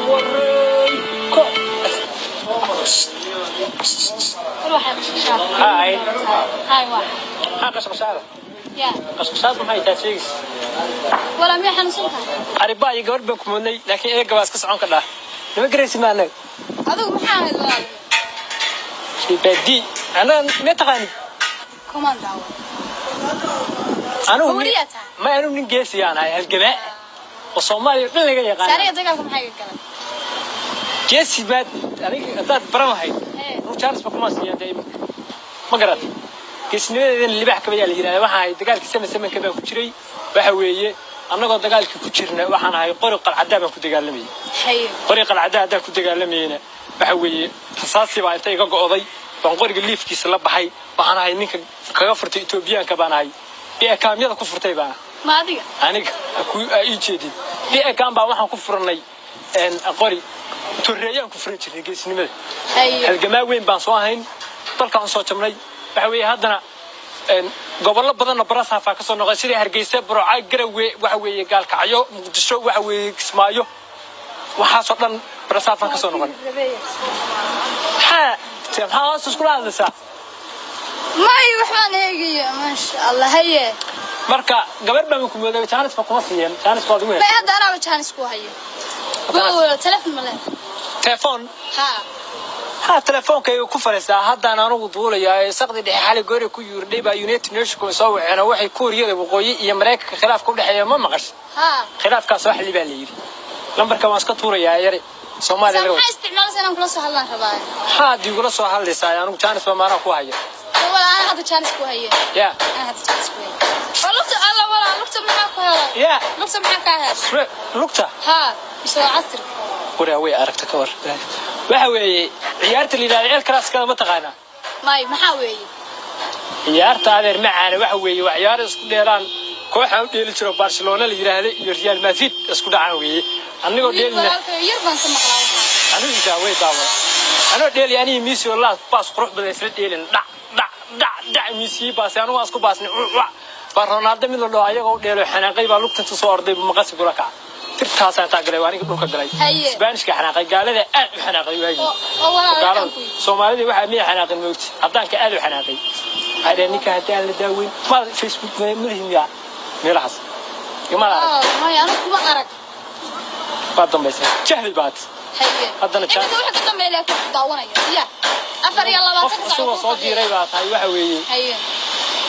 Wareeko. War, waxay qashqashaad. Hi. Hi, waa. Maxaa qashqashaada? Ya. Qashqashaad maxay tahay sheegis? Walaa, miyaa xanuunsan tahay? Aribaa iyo gabadh baan ku moodnay, laakiin eega waa iska socon kadhaa. Nima garaysi ma annaga? Adigu maxaa ahayd, walaal? Baadi annaga ma taqaanid? Kumaan daawo. Anigu Wariyaa tahay? Ma anigu nin geesiyaan ahay, halgamaa oo Soomaaliya oo dhan laga yaqaan. Saariga dagaalka maxaa iga galay? Geesi baad aniga haddaad baran lahayd. Hee. Anigu chance ba kuma siiyan dee iminka, ma garat? Geesinimadeedana libax kabayaa la yidhahda. Waxaan ahay dagaalkii sama samanka baan ku jiray. Waxa weeye, annagoo dagaalkii ku jirna, waxaan ahay qori qalcadaa baan ku dagaalamayay. Qori qalcadaa haddaan ku dagaalamayena, waxa weeye, rasaasii baa inta iga go'day baan qoriga liifkiisa la baxay. Waxaan ahay ninka kaga furtay Etoobiyaanka baan ahay, biekaamyada ku furtay baan ahay. Ma adiga? Aniga ku aa ii jeedin biekam baa waxaan ku furanay qori torreeyaan ku furan jirnay geesinimada. Halgamaa weyn baan soo ahayn, dalkaan usoo jabnay. Waxa weeye, haddana gobollo badanna barasaafaa ka soo noqday, sida Hargeysa, Burco, Garowe, waxa weeye, Gaalkacyo, Muqdisho, waxa weeye, Kismaayo, waxaasoo dhan barasaafaan ka soo noqon. Maxaa hoos iskula hadlaysaa? May, waxbaan eegaya. Maasha Allah, haye. Marka gabar baan ku mooday, chance ba kuma siiyeen, chance baad ugu may heshay. Hadda anaaba chance ku hayo. Telefon ma leedahay? Telefoon? Ha. Ha, telefoonkayga ku fariistaa. Haddaan anugu duulayaa ee saqdi dhexe xali goori ku yuurdhay baa United Nations soo waceen oo waxay Kuuriyada Waqooyi iyo Maraykanka khilaafka u dhexeeya, ma maqash? Ha. Khilaafkaas wax li baa la yidhi. Lambarka waan iska tuurayaa, yari Soomaaliya laga maxaa wado. Isticmaalaysa inaan kula soo hadlaan rabaa. Maxaad igula soo hadlaysaa? Anigu chance baa maanaa ku haya. Walaal, ana hadda chance ku haye. Ya. Ana hadda chance ku haye oo lugta, alla walaal, lugta maxaa ku helay? Ya. Lugta maxaa kaa helay? Lugta? Ha, mise waa casir? Waraa, way aragta ka war. Waxa weeye, ciyaarta la yidhahda El Clasico ma taqaanaa? May, maxaa weeye? Ciyaarta, adeer macaane, waxa weeye waa ciyaar isku dheelaan kooxaan u dheeli jiro Barcelona la yidhaahda iyo Real Madrid isku dhacaan weeye. Anigoo wiil dheelina walaalkayo yar baan ka maqlaa waxaa. Anigu intaa way daawada anoo dheeli, aniga Messi oo laas baas qurux badan isla dheelin, dhac dhac dhac dhac, Messi baas, anigu waan isku baasnay, wac baa Ronaldo mid la dhaho ayagoo u dheelo xanaaqay baa lugta inta soo orday buu maqasi kula kaca. Tirtaasaa intaa galay waa aniga dhulka galay. Isbaanishka xanaaqay, gaalada aad u xanaaqay waagii. Oo walaal gaalada waxaan ku yidhi. Soomaalida waxaa miya xanaaqin moogti, caddaanka aad u xanaaqay. Waxay dhaheen ninka haddii aan la daaweyn ma Facebook ma lihin yaa meelahaas imaad arag. Maya, anigu kuma arag. Baad dambaysa, jahli baad. Haddana iminka waxa ka dambeeya laakiin ku daawanaya ya afar iyo qof labaatan cusub oo soo biiray baa tahay. Waxa weeye,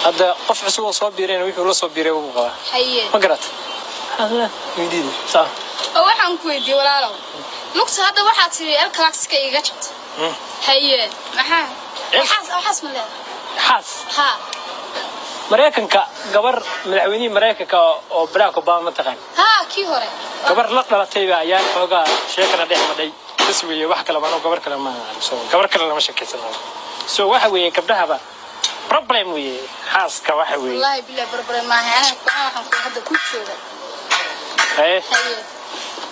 hadda qof cusub oo soo biirayna wuxuu la soo biiray wuu qabaa. Ma garat weydiida saa. Oo waxaan ku weydiiyey, walaalow, lugta hadda waxaa tiri El Clasico iga jabta. Haye, maxaa waxaas ma leedahay? Xaas? Ha. Maraykanka gabar, madaxweynihii Maraykanka oo Barack Obama ma taqaan? Ha, kii hore. Gabar la dhalatay baa ayaan xoogaa sheekana dhex madhay, bas weeye. Wax kale mano, gabar kale ma, so gabar kale lama sheekaysanayo. So waxa weeye, gabdhahaba problem weeye, xaaska waxa weeye. Wallaahi billahi, barbare maaha. Anaa waxaan ku hadda ku jooga. Haye. Haye,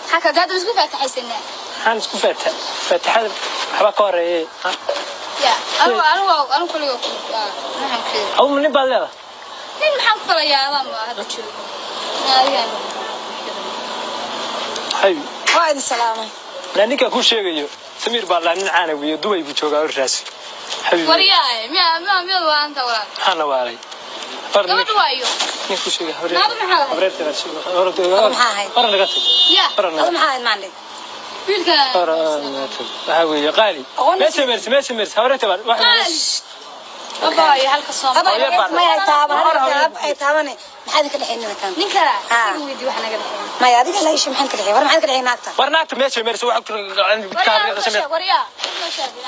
maxaa ka gaada isku faataxaysanaa? Maxaan isku faataxada waxba ka horeeyay. Ya, anigu kuliga ku waxaan ku Aw, nin baad leedahay? Nin maxaan ku falayaa? Adaan baa hadda joogo adigaan. Hay. Waa idin salaamay. Naa, ninkaan kuu sheegayo Samiir baa laa, nin caana weeye, Dubay buu joogaa, orraas xabiibi. Waryaay, miya miya waa anta, walaal? Maxaana waalay? Gabadha waayo. Nin kuu sheegay. Naadu maxaa lahayd? Habreerta baa sheegay. Maxaa ahayd? Hore naga tag. Ya. Hore naga Adu maxaa ahayd, maandhig? Wiilka. Hore naga tag. Waxa weeye, qaali. Aqoon. Meesha meersi, meesha meersi, habreerta baa waxa. Qaali abaayo halka Aba Soomaali. Hooyo baa may ay taaban. Hore. Ay taabane, maxaa idinka dhexeyn nimankan? Ninka Ha. isaga weydii wax naga dhexeeya. Maya, adiga la isha, maxaan ka dhexeyn? War, maxaan ka dhexeyn naagta? War, naagta meesha meersi waxa ku Waryaa, waryaa.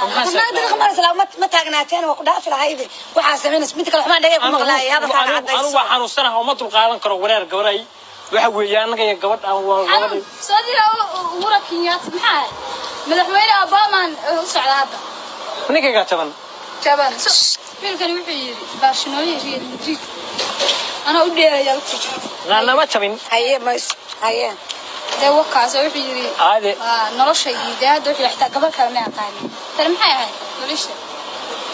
War, naagta dariiqa maraysa ma taagnaateen, waa ku dhaafi lahayde. Waxaa samaynaysa mid kale xumaan dhagay ku maqlaayay hadalkaaga. Anigu Caddayso. waa xanuunsanaha oo ma dulqaadan karo wareer gabaray. Waxa weeye, annaga iyo gabadh aan waa Xanuun soo dira Uhuru Kenyatta, maxaa ahayd? Madaxweyne Obamaan u socda hadda. Ninkaygaa jaban. Jaban wiilkani wuxuu yidhi Barcelona iyo Real Madrid anaa u dheelaya lugta jabta. Naanama jabin. Haye, mays haye. Dee wakaas oo wuxuu yidhi Caadi. Waa noloshaydii. Dee hadda wuxuu xitaa gabar kale ma aqaanin. Tani maxay ahayd nolosha?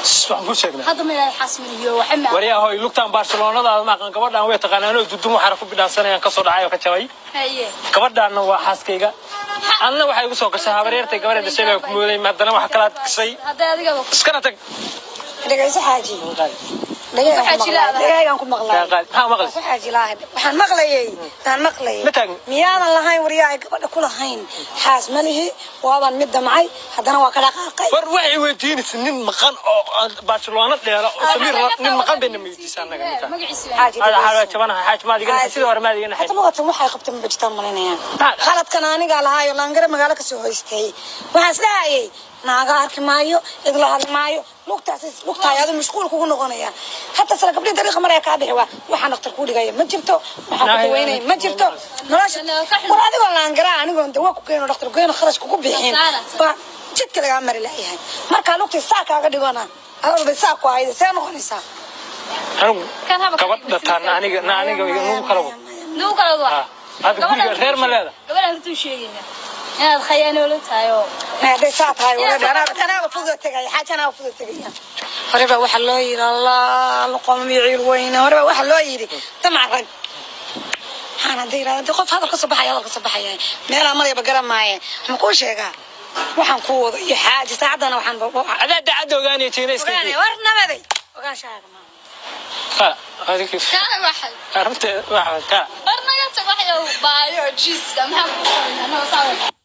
Waxaan ku sheegnaa. Hadda ma ilaahay xasminiyo waxa ma Waryaa hoy, lugtaan Barcelonada ma aqaan. Gabadhaan way taqaanaan oo dudum waxaana ku bidhaansanayaan kasoo dhacay oo ka jabay. Haye. Gabadhaanna waa xaaskayga. Anna waxay igu soo gashay habaryartay, gabadha dhashay baan ku mooday, haddana wax kalaad gashay. Hadda adiga Iskana tag. Dhegayso xaaji, dhegaygaan ku maqlay. Maxaa maqlaysa? Ku xaaji laahay, waxaan maqlayay, waxaan maqlayay. Ma taagni. Miyaadan lahayn waryaa ay gabadha ku lahayn xaas ma lihi, waabaan mid damcay, haddana waa ka dhaqaaqay. War waxay weydiinaysa nin maqan oo Barcelona dheela oo Samiir, nin maqan bayna weydiisaa annaga ninka. Magaciisa? Xaaji, Hada xaal jabanaha xaaj, maad iga naxay sidii hore, maad iga naxay. Hata luqatan waxay qabtay ma jirtaan malinayaan. Khaladkan anigaa lahaayo, laangare magaalo kasoo hoystay. Waxaan isdhahayay naaga arki maayo, cid la hadli maayo, lugtaas lugtaay adu mashquul kugu noqonaya. Hata sala gabdhihi dariiqa maraya kaa bixi, waa waxaan dhakhtar kuu dhigaya ma jirto, waxaan ku daweynaya ma jirto nolosha. War adigoo laangaraa, anigoon dawa ku keeno, dhakhtar ku keeno, kharash kugu bixin baa jidka lagaa mari laayahay. Markaa lugtii saa kaaga dhigona, adoo saa ku hayda, see noqonaysaa? Anigu Kan haba gabadha taan aniga na aniga nagu kala wado. Nagu kala wado. Ha, hadda guriga reer ma leeda. Gabadha hortuu sheegayna inaad khayaanoolo tahay oo Hadday saa tahay wareer, anaaba fudud tegaya xaaji, anaaba fudud tegaya. Hore baa waxaa loo yidhi Allah loqomam iyo ciil weyne. Hore baa waxaa loo yidhi damac rag. Waxaan hadda yidhahda dee qof hadal ka soo baxaya, hadal ka soo baxaya meelaa marayba garan maaye. Waxaan kuu sheegaa, waxaan kuu wado iyo xaaji saacaddana waxaan Adaa dacadda ogaanaya China iska. Ogaanaya war nabaday ogaanshaaga maaha. Kala adiga. Kaala waxay Arrinta waxa kala. War naga tag, waxyow baayo jiiska maxaa ku qabanaa? Anoo saa